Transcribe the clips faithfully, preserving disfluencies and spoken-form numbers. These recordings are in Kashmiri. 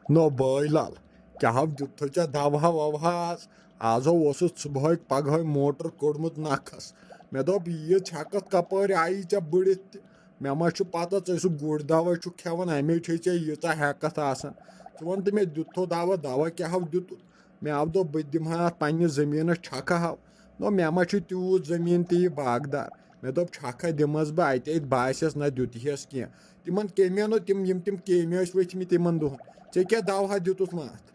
نو بٲے لال، کیٛاہ ہو دیُتتھو ژےٚ دوا ووا آز؟ آز ہو اوسُس صُبحٲے پگہٲے موٹر کوٚڑمُت نکھس۔ مےٚ دوٚپ، یہِ ژھٮ۪کتھ کپٲرۍ آیی ژےٚ بٔڑِتھ تہِ؟ مےٚ ما چھُ پتہ ژٕ سُہ گُرۍ دوا چھُکھ کھٮ۪وان، امے چھے ژےٚ ییٖژاہ ہٮ۪کتھ آسان۔ ژٕ وَن تہٕ مےٚ، دیُتتھو دوا، دوا کیٛاہ ہو دیُتُتھ؟ مےٚ ہو دوٚپ، بہٕ تہِ دِمہٕ ہا اتھ پننِس زٔمیٖنس چھکھٕ ہو۔ نو، مےٚ ما چھُ تیوٗت زٔمیٖن تہِ یہِ باغدار۔ مےٚ دوٚپ، چھکھا دِمس بہٕ اَتہِ، اَتہِ باسٮ۪س نہ دیُت یِہس کینٛہہ۔ تِمن کیمٮ۪ن، تِم، یِم تِم کیمۍ ٲسۍ ؤتھمٕتۍ تِمن دۄہن۔ ژےٚ کیٛاہ دوا دیُتُتھ مہ اتھ؟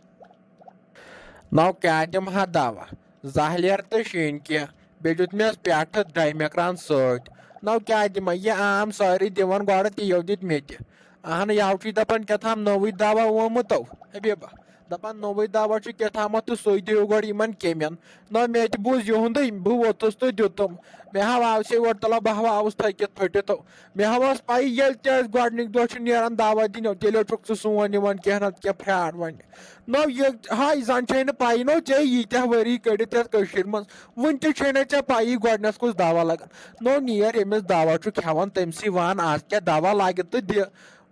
نو کیٛاہ دِمہٕ ہا دوا؟ زہلیر تہٕ شیٖنکہِ، بیٚیہِ دیُت مےٚ پٮ۪ٹھٕ ڈایمیکران سۭتۍ۔ نو کیٛاہ دِمے؟ یہِ عام سٲری دِوان گۄڈٕ، تی یو دیُت مےٚ تہِ۔ اہن، یَوٕ چھُے دپان کیٛاہ تام نوٚوُے دوا آمُت تو، حبیبہ۔ دپان نوٚوُے دوا چھُ کیٛاہ تامتھ تہٕ سُے دِیِو گۄڈٕ یِمن کیمٮ۪ن۔ نہ، مےٚ تہِ بوٗز یِہُنٛدُے، بہٕ ووتُس تہٕ دیُتُم۔ مےٚ ہا آو سے اورٕ تلہ، بہٕ ہا آوُس تھٔکِتھ پھٔٹِتھ۔ مےٚ ہا ٲس پَیی، ییٚلہِ تہِ اَسہِ گۄڈٕنِکۍ دۄہ چھُ نیران دوا دِنہِ، تیٚلے چھُکھ ژٕ سون یِوان کینٛہہ نتہٕ کینٛہہ پھرٛاٹھ وَنہِ۔ نو، یہِ ہاے زن چھے نہٕ پَیی، نو، ژےٚ ییٖتیٛاہ ؤری کٔڑِتھ یَتھ کٔشیٖرِ منٛز، وٕنہِ تہِ چھے نہٕ ژےٚ پَیی گۄڈٕنٮ۪تھ کُس دوا لگان۔ نو، نیر ییٚمِس دوا چھُ کھٮ۪وان، تٔمۍ سٕے وَن، اَتھ کیٛاہ دوا لگہِ تہٕ دِ۔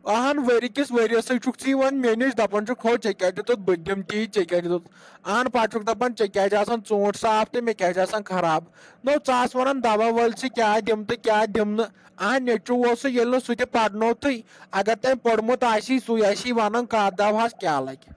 اہن، ؤری کِس ؤریس سۭتۍ چھُکھ ژٕ یِوان مےٚ نِش، دَپان چھُکھ، ہو، ژےٚ کیٛاہ دیُتُتھ، بہٕ تہِ دِمہٕ تی، ژےٚ کیٛاہ دیُتُتھ؟ اہن، پتہٕ چھُکھ دَپان، ژےٚ کیٛازِ آسان ژوٗنٛٹھۍ صاف تہٕ مےٚ کیٛازِ آسان خراب؟ نو، ژٕ آس وَنان، دوا وٲلۍ سٕے کیٛاہ دِمہٕ تہٕ کیٛاہ دِمہٕ نہٕ؟ اہن، نیٚچوٗ اوس سُہ، ییٚلہِ نہٕ سُہ تہِ پرنوتھٕے، اگر تٔمۍ پوٚرمُت آسی، سُے آسی وَنان، کَتھ دواہَس کیٛاہ لَگہِ۔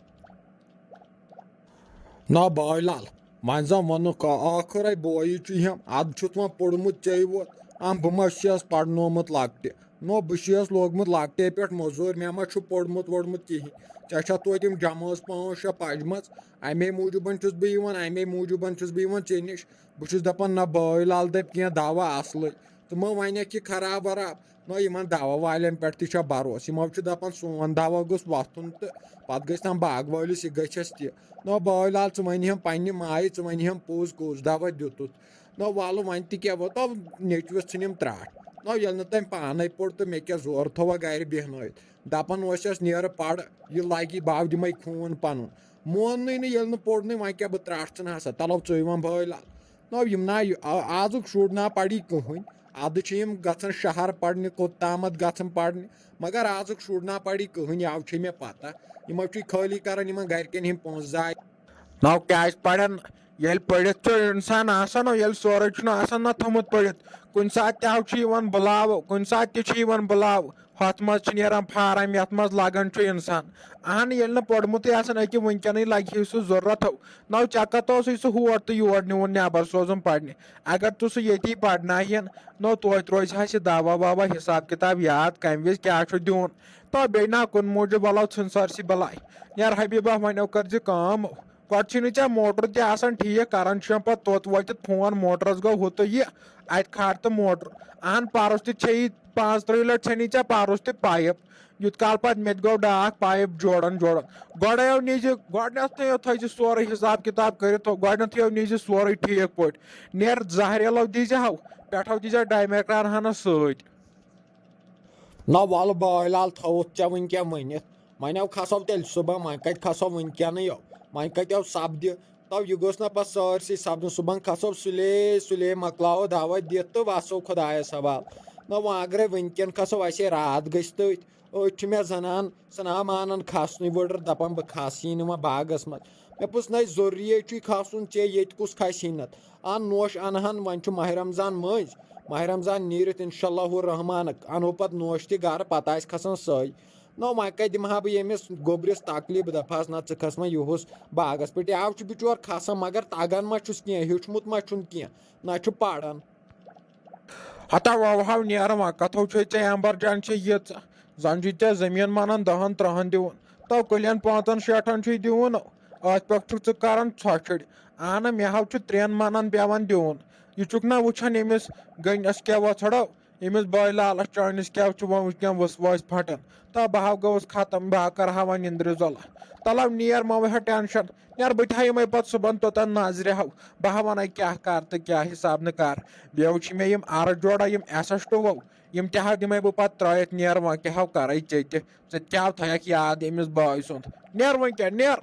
نہ بٲے لال، وۄنۍ زن ووٚنُکھ، آ-، ٲخٕرے بویی چھُ ہٮ۪م، اَدٕ چھُتھ وۄنۍ پوٚرمُت ژےٚ یوت، اَم بہٕ ما چھُس پرنومُت لۄکٹہِ؟ نو، بہٕ چھُس لوگمُت لۄکٹے پٮ۪ٹھ مٔزوٗرۍ، مےٚ ما چھُ پوٚرمُت ووٚرمُت کِہیٖنۍ۔ ژےٚ چھےٚ توتہِ یِم جمٲژ پانٛژھ شےٚ پجمژ، اَمے موٗجوٗبن چھُس بہٕ یِوان، اَمے موٗجوٗبن چھُس بہٕ یِوان ژےٚ نِش۔ بہٕ چھُس دَپان، نہ، بٲے لال دَپہِ کینٛہہ دوا اَصلٕے، تہٕ مہ وَنٮ۪کھ یہِ خراب وراب۔ نہ، یِمن دوا والٮ۪ن پٮ۪ٹھ تہِ چھا بھروسہٕ؟ یِمو چھُ دَپان، سون دوا گوٚژھ وۄتھُن تہٕ پتہٕ گژھِ تَم باغہٕ وٲلِس یہِ گژھٮ۪س تہِ۔ نہ، بٲے لال، ژٕ وَنہِ ہَم پننہِ مایہِ، ژٕ وَنہِ ہَم پوٚز کُس دوا دیُتُتھ۔ نہ، وَلہٕ وۄنۍ تہِ کیٛاہ ووت، تو نیٚچوِس ژھٕنِم ترٛٹھ۔ نہ، ییٚلہِ نہٕ تٔمۍ پانے پوٚر تہٕ مےٚ کیٛاہ زور تھوٚوا گرِ بیٚہنٲوِتھ؟ دَپان اوسٮ۪س، نیرٕ پَر، یہِ لَگہِ، بہٕ دِمَے خوٗن پَنُن۔ موننٕے نہٕ، ییٚلہِ نہٕ پوٚرنٕے، وۄنۍ کیٛاہ بہٕ ترٛٹھ ژھٕنہٕ ہسا؟ تَلو ژٕے وَن بٲے لال۔ نو، یِم نا، آ-، آزُک شُر نا پَری کٕہٕنۍ۔ اَدٕ چھِ یِم گژھان شہر پَرنہِ، کوٚت تامَتھ گژھان پَرنہِ، مگر آزُک شُر نا پَری کٕہٕنۍ، یَوٕ چھے مےٚ پَتہ۔ یِمو چھُے خٲلی کَران یِمَن گَرِکٮ۪ن ہِنٛدۍ پونٛسہٕ ضایع۔ نو کیٛازِ پَرن؟ ییٚلہِ پٔرِتھ چھُ اِنسان آسان، نو ییٚلہِ سورُے چھُنہٕ آسان نا تھوٚمُت پٔرِتھ، کُنہِ ساتہٕ تہِ ہو چھُ یِوان بُلاو، کُنہِ ساتہٕ تہِ چھُ یِوان بُلاو۔ ہۄتھ منٛز چھِ نیران فارم، یَتھ منٛز لگان چھُ اِنسان۔ اہن، ییٚلہِ نہٕ پوٚرمُتُے آسان، أکہِ وٕنکیٚنٕے لگہِ ہے سُہ ضروٗرت ہو۔ نو ژےٚ کتھ اوسُے سُہ ہور تہٕ یور نیوٗن نٮ۪بر سوزُن پرنہِ؟ اگر ژٕ سُہ ییٚتی پرناوہن، نو توتہِ روزِ ہا سُہ دوا ووا حساب کتاب یاد، کمہِ وِزِ کیٛاہ چھُ دیُن۔ تو بیٚیہِ نا کُنہِ موٗجوٗب، ولو ژھٕن سٲرسٕے بلاے۔ یار حبیبہ، وۄنۍ کر زِ کٲم۔ گۄڈٕ چھُے نہٕ ژےٚ موٹر تہِ آسان ٹھیٖک، کران چھُ اَمہِ پتہٕ توٚت وٲتِتھ فون، موٹرس گوٚو ہُہ تہٕ یہِ، اتہِ کھار تہٕ موٹر۔ اہن، پرُس تہِ چھے پانٛژھ ترٕٛہ لٹہِ ژھیٚنی ژےٚ پرُس تہِ پایپ، یُت کال پتہٕ مےٚ تہِ گوٚو ڈاکھ پایپ جوڑان جوڑان۔ گۄڈے یو نیٖزِ، گۄڈنیتھٕے یو تھٲیزِ سورُے حساب کتاب کٔرِتھ، گۄڈنیتھٕے یو نیٖزِ سورُے ٹھیٖک پٲٹھۍ۔ نیر زہریلو دیٖزِ ہو، پٮ۪ٹھو دیٖزِ ڈایمیکران ہنس سۭتۍ۔ نہ، وَلہٕ بٲے لال، تھوٚوُتھ ژےٚ وٕنۍ کیٛاہ ؤنِتھ؟ وۄنۍ ہو کھسو تیٚلہِ صُبحن، وۄنۍ کَتہِ کھسو وٕنکیٚنٕے یو؟ وۄنۍ کَتہِ ہو سپدِ؟ تو یہِ گوٚژھ نہ پَتہٕ سٲرسٕے سپدُن۔ صُبحن کھسو سُلے سُلے، مۄکلاوو دوا دِتھ تہٕ وَسو خۄدایَس حوالہٕ۔ نہ، وۄنۍ اگرے وٕنکیٚن کھسو، اَسے راتھ گٔژھۍ تٔتھۍ۔ أتھۍ چھُ مےٚ زنان سنا مانان کھسنُے ؤڑٕر، دَپان بہٕ کھسہٕ یی نہٕ وۄنۍ باغَس منٛز۔ مےٚ پوٚز نَے، ضروٗری چھُے کھسُن، ژےٚ ییٚتہِ کُس کھسہِ نَتہٕ؟ آ، نوش اَنہٕ ہن، وۄنۍ چھُ ماہِ رمضان مٔنٛزۍ۔ ماہِ رمضان نیٖرِتھ انشاءاللہ الرحمٰن اَنہو پتہٕ نوش تہِ گرٕ، پتہٕ آسہِ کھسان سۄے۔ نو وۄنۍ کتہِ دِمہٕ ہا بہٕ ییٚمِس گوٚبرِس تکلیف، بہٕ دپہٕ ہس، نہ ژٕ کھس وۄنۍ یُہُس باغس پٮ۪ٹھ۔ یاو چھُ بچور کھسان، مگر تگان ما چھُس کینٛہہ، ہیوٚچھمُت ما چھُن کینٛہہ، نہ چھُ پران۔ ہتا وۄنۍ ہاو نیرٕ وۄنۍ، کتھو چھے ژےٚ امبر جان چھے ییٖژاہ، زن چھُے ژےٚ زٔمیٖن منان دہن ترٕہن دِوُن، تو کُلٮ۪ن پانٛژن شیٹھن چھُے دِوُن، اتھ پٮ۪ٹھ چھُکھ ژٕ کران ژھۄچھڑ۔ اہنہ، مےٚ ہاو چھُ ترٛٮ۪ن منان پٮ۪وان دِوُن۔ یہِ چھُکھ نہ وٕچھان ییٚمِس گٔنٛڈِس کیٛاہ وۄژھڑو؟ أمِس بٲے لالس چٲنِس کیٛاہ چھُ وۄنۍ وٕنکٮ۪ن وٕس وٲسۍ پھٹان؟ تہٕ بہٕ ہا گوٚوُس ختم، بہٕ ہا کرٕ ہا وۄنۍ نِندرِ زۄلہ۔ تلو نیر، مہ وٕہہ ٹینشن، نیر بہٕ تہِ ہا یِمے پتہٕ صُبحن توٚتن نظرِ ہو، بہٕ ہا ونے کیٛاہ کر تہٕ کیٛاہ حساب نہٕ کر۔ بیٚیہِ چھِ مےٚ یِم ارٕ جوڑا، یِم ایس ایس ٹوٗ وو، یِم تہِ ہا دِمے بہٕ پتہٕ ترٲیِتھ۔ نیر وۄنۍ کیٛاہ ہو کرے ژےٚ تہِ، ژےٚ کیٛاہ تھایکھ یاد أمِس بٲے سُنٛد؟ نیر وۄنۍ کیٛاہ، نیر۔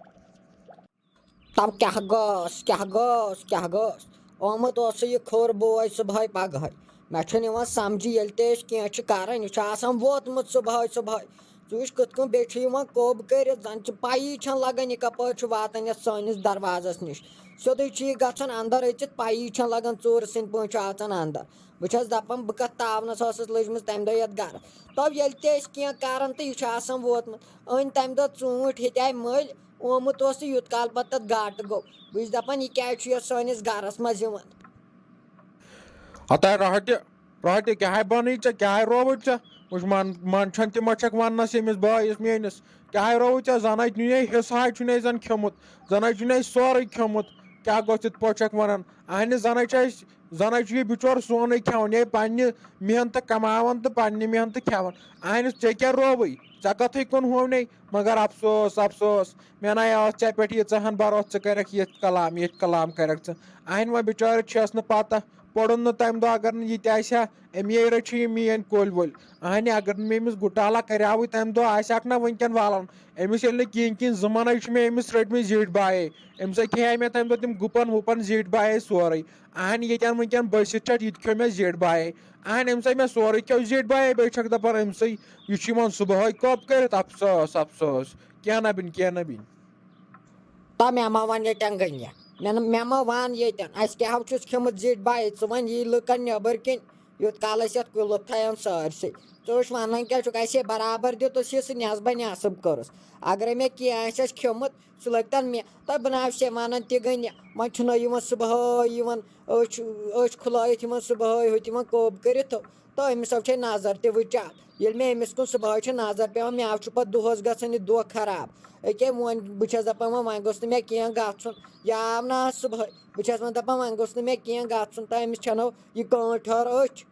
تَو کیٛاہ گوٚژھ، کیٛاہ گوٚژھ، کیٛاہ گوٚژھ؟ آمُت اوس سُہ یہِ کھوٚر بوے صُبحٲے پگہٲے۔ مےٚ چھُنہٕ یِوان سمجھی، ییٚلہِ تہِ أسۍ کینٛہہ چھِ کران، یہِ چھُ آسان ووتمُت صُبحٲے صُبحٲے۔ ژٕ وٕچھ کِتھ کٔنۍ بیٚیہِ چھُ یِوان کوٚب کٔرِتھ، زَن چھِ پَیی چھَنہٕ لَگان یہِ کَپٲرۍ چھُ واتان یَتھ سٲنِس دروازَس نِش۔ سیوٚدُے چھُ یہِ گژھان اَندَر أژِتھ، پَیی چھَنہٕ لَگان ژوٗرٕ سٕنٛدۍ پٲٹھۍ چھُ اَژان اَندَر۔ بہٕ چھَس دَپان، بہٕ کَتھ تاونَس ٲسٕس لٔجمٕژ تَمہِ دۄہ یَتھ گَرَس۔ تَو ییٚلہِ تہِ أسۍ کینٛہہ کَران تہٕ یہِ چھُ آسان ووتمُت۔ أنۍ تَمہِ دۄہ ژوٗنٛٹھۍ ہیٚتہِ آے مٔلۍ، آمُت اوس تہٕ یوٗت کال پَتہٕ تَتھ گاٹہٕ گوٚو۔ بہٕ چھُس دَپان، یہِ کیٛازِ چھُ یَتھ سٲنِس گَرَس منٛز یِوان؟ ہتا راہٹہِ، راہٹہِ، کیٛاہ بَنٕے ژےٚ، کیٛاہ رووُے ژےٚ؟ وٕچھ، من-، منٛدچھان تہِ ما چھَکھ وَننَس ییٚمِس بٲیِس میٛٲنِس؟ کیٛاہ رووُے ژےٚ؟ زَنَے چھُنے حِصہٕ ہَے چھُنے زَن کھیوٚمُت، زَنَے چھُنے سورُے کھیوٚمُت۔ کیٛاہ گوٚژھ یِتھ پٲٹھۍ چھَکھ وَنان؟ اَہنہِ زَنَے چھُ اَسہِ، زَنَے چھُ یہِ بِچور سونُے کھٮ۪وان، یہِ پنٛنہِ محنتہٕ کماوان تہٕ پنٛنہِ محنتہٕ کھٮ۪وان۔ اَہنہِ ژےٚ کیٛاہ رووُے؟ ژےٚ کَتھٕے کُن ہوونَے؟ مگر افسوس، افسوس، مےٚ نَے ٲس ژےٚ پٮ۪ٹھ ییٖژاہ ہَن بروسہٕ، ژٕ کَرَکھ یِتھ کلام، یِتھ کلام کَرَکھ ژٕ۔ اَہنہِ وۄنۍ بِچارٕ چھَس نہٕ پَتہ، پوٚرُن نہٕ تَمہِ دۄہ، اگر نہٕ یہِ تہِ آسہِ ہا، أمی رٔچھِ یہِ میٛٲنۍ کُلۍ وُلۍ۔ اہنہِ، اگر نہٕ مےٚ أمِس گُٹالا کریاوٕے تَمہِ دۄہ، آسہِ ہاکھ نہ وٕنکٮ۪ن والان۔ أمِس ییٚلہِ نہٕ کِہیٖنۍ کِہیٖنۍ، زٕ مَنَے چھِ مےٚ أمِس رٔٹمٕتۍ زیٖٹھۍ بایے۔ أمِس ہے کھیٚیے مےٚ تَمہِ دۄہ تِم گُپَن وُپَن زیٖٹھۍ بایے سورُے۔ اہنہِ، ییٚتٮ۪ن وٕنکٮ۪ن بٔسِتھ چھَٹھ، یہِ تہِ کھیوٚو مےٚ زیٖٹھۍ بایے۔ اہنہِ، أمِس ہے مےٚ سورُے کھیوٚو زیٖٹھۍ بایے، بیٚیہِ چھَکھ دَپان أمِسٕے، یہِ چھُ یِوان صُبحٲے کوٚپ کٔرِتھ، افسوس، افسوس۔ کینٛہہ نہ بِن، کینٛہہ نہ بِن۔ تہٕ مےٚ ما وَن ییٚتٮ۪ن گٔنیہ۔ مےٚ نہٕ، مےٚ ما وَن ییٚتٮ۪ن۔ اَسہِ کیٛاہ ہو چھُس کھیوٚمُت زِٹھۍ بایہِ؟ ژٕ وَن یی لُکَن نٮ۪بَر کِنۍ، یوٗت کال أسۍ یَتھ کُلُپ تھاوان سٲرسٕے۔ ژٕ وٕچھ وَنان کیٛاہ چھُکھ، اَسے برابر دیُتُس یہِ سُہ نٮ۪صبہ نٮ۪صٕب کٔرٕس۔ اگرے مےٚ کینٛہہ آسہِ اَسہِ کھیوٚمُت، سُہ لٲگۍ تَن مےٚ۔ تہٕ بہٕ نہ حظ چھُسے وَنان تہِ گٔنیہ۔ وۄنۍ چھُنہ یِوان صُبحٲے یِوان أچھ، أچھ کھُلٲیِتھ یِوان صُبحٲے ہوٚتہِ یِوان کوٚب کٔرِتھ۔ تہٕ أمِس حظ چھے نظر تہِ وٕچھ اَتھ۔ ییٚلہِ مےٚ أمِس کُن صُبحٲے چھِ نظر پٮ۪وان، مےٚ حظ چھُ پَتہٕ دۄہَس گژھان یہِ دۄہ خراب۔ أکیٛاہ وۄنۍ بہٕ چھَس دَپان، وۄنۍ، وۄنۍ گوٚژھ نہٕ مےٚ کینٛہہ گژھُن۔ یہِ آو نہٕ آز صُبحٲے۔ بہٕ چھَس وۄنۍ دَپان، وۄنۍ گوٚژھ نہٕ مےٚ کینٛہہ گژھُن، تہٕ أمِس چھَنو یہِ کٲنٛٹھۍ ہٲر أچھ۔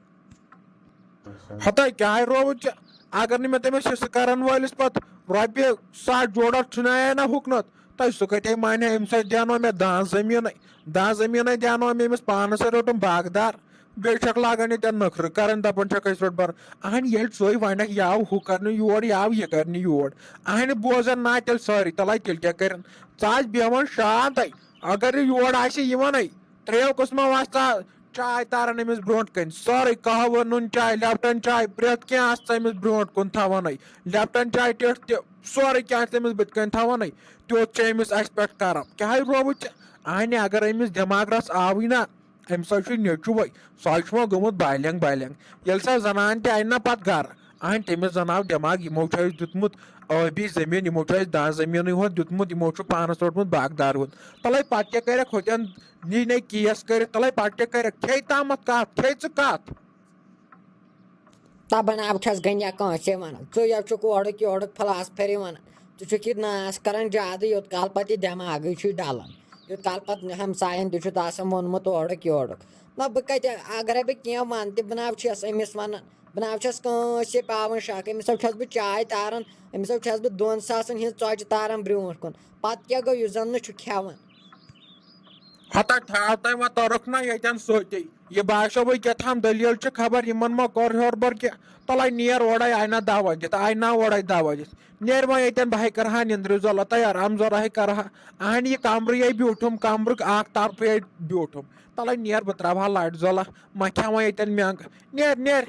ہتا کیٛاہ رووُے ژےٚ؟ اگر نہٕ مےٚ تٔمِس حصہٕ کَرَن وٲلِس پَتہٕ رۄپیہِ ساس جوڑا ژھُنایے نہ ہُکنَتھ، تہٕ سُہ کَتہِ مانہِ ہا؟ أمِس سۭتۍ دیٛانو مےٚ دان زٔمیٖنٕے، دان زٔمیٖنٕے دیٛانو مےٚ أمِس، پانَس سۭتۍ روٚٹُم باغدار۔ بیٚیہِ چھَکھ لاگان ییٚتٮ۪ن نٔکھرٕ کَرٕنۍ، دَپان چھَکھ أسۍ روٚٹ بَرُن۔ اہنہِ، ییٚلہِ ژٕے وَنَکھ یہِ آو ہُہ کَرنہٕ یور، یہِ آو یہِ کَرنہٕ یور۔ اہنہِ، بوزَن نا تیٚلہِ سٲری، تَلَے تیٚلہِ کیٛاہ کَرَن؟ ژٕ آس بیٚہوان شانتَے۔ اگر یہِ یور آسہِ یِوانَے، ترٛیٚیو قٕسمو آسہِ ژٕ چاے تاران أمِس برٛونٛٹھ کَنہِ۔ سٲرٕے قہوٕ، نُن چاے، لیپٹن چاے، پرٛٮ۪تھ کینٛہہ آسہِ ژٕ أمِس برٛونٛٹھ کُن تھاوانَے۔ لیپٹن چاے ٹٮ۪ٹھ تہِ، سورُے کینٛہہ آسہِ تٔمِس بٕتھِ کَنہِ تھاوانَے۔ تیوٗت چھُ أمِس اَسہِ پٮ۪ٹھ کرم۔ کیٛاہ ہے رووُے ژےٚ؟ اہنہِ، اگر أمِس دٮ۪ماغ رَژھ آوٕے نا، أمِس حظ چھُ نیٚچوٗ وۄنۍ، سُہ حظ چھُ وۄنۍ گوٚمُت بالینٛگ بالینٛگ۔ ییٚلہِ سۄ زنان تہِ اَنہِ نا پَتہٕ گرٕ، اہنہِ، تٔمِس زن آو دٮ۪ماغ، یِمو چھُ اَسہِ دیُتمُت ٲبی زٔمیٖن، یِمو چھُ اَسہِ دان زٔمیٖنٕے ہوت دیُتمُت، یِمو چھُ پانَس روٚٹمُت باغدار ہیوٚت۔ تَلَے پَتہٕ کیٛاہ کَرٮ۪کھ ہوٚتٮ۪ن نی نے کیس کٔرِتھ، تَلَے پَتہٕ کیٛاہ کَرٮ۪کھ؟ کھے تامَتھ کَتھ، کھے ژٕ کَتھ؟ تَبَن آب چھَس گٔنیا کٲنٛسے وَنان، ژٕ یَو چھُکھ اورُک یورُک فلاسفری وَنان۔ ژٕ چھُکھ یہِ ناس کَران زیادٕ، یوٚت کال پَتہٕ یہِ دٮ۪ماغٕے چھُے ڈَلان، یوٚت کال پَتہٕ ہمسایَن تہِ چھُتھ آسان ووٚنمُت اورُک یورُک۔ نہ، بہٕ کَتہِ، اگرے بہٕ کینٛہہ وَنہٕ تہِ، بہٕ نہ چھَس أمِس وَنان، بہٕ نہ چھَس کٲنٛسے پاوان شَکھ۔ أمِس حظ چھَس بہٕ چاے تاران، أمِس حظ چھَس بہٕ دۄن ساسَن ہِنٛز ژۄچہِ تاران برٛونٛٹھ کُن۔ پَتہٕ کیٛاہ گوٚو، یُس زَن نہٕ چھُ کھٮ۪وان۔ ہتا تھاو تۄہہِ وۄنۍ تۄرُکھ نہ ییٚتٮ۪ن سۭتی۔ یہِ باسیو وۄنۍ کیٛاہ تام دٔلیٖل چھِ خبر، یِمَن ما کوٚر ہیوٚر بۄر کینٛہہ۔ تَلَے نیر اورَے، آیہِ نہ دَوا دِتھ، آیہِ نہ اورَے دَوا دِتھ۔ نیر وۄنۍ ییٚتٮ۪ن، بہٕ ہے کَرٕ ہا نِندرِ زۄلہ تیار، اَمہٕ زۄلہ ہے کَرٕ ہا۔ اَہَن یہِ کَمرٕ یے بیوٗٹھُم، کَمرُک اَکھ طرفہٕ یے بیوٗٹھُم۔ تَلَے نیر، بہٕ ترٛاوٕ ہا لَٹہِ زۄلہ، ما کھٮ۪مہٕ وۄنۍ ییٚتٮ۪ن مٮ۪نٛگ۔ نیر، نیر۔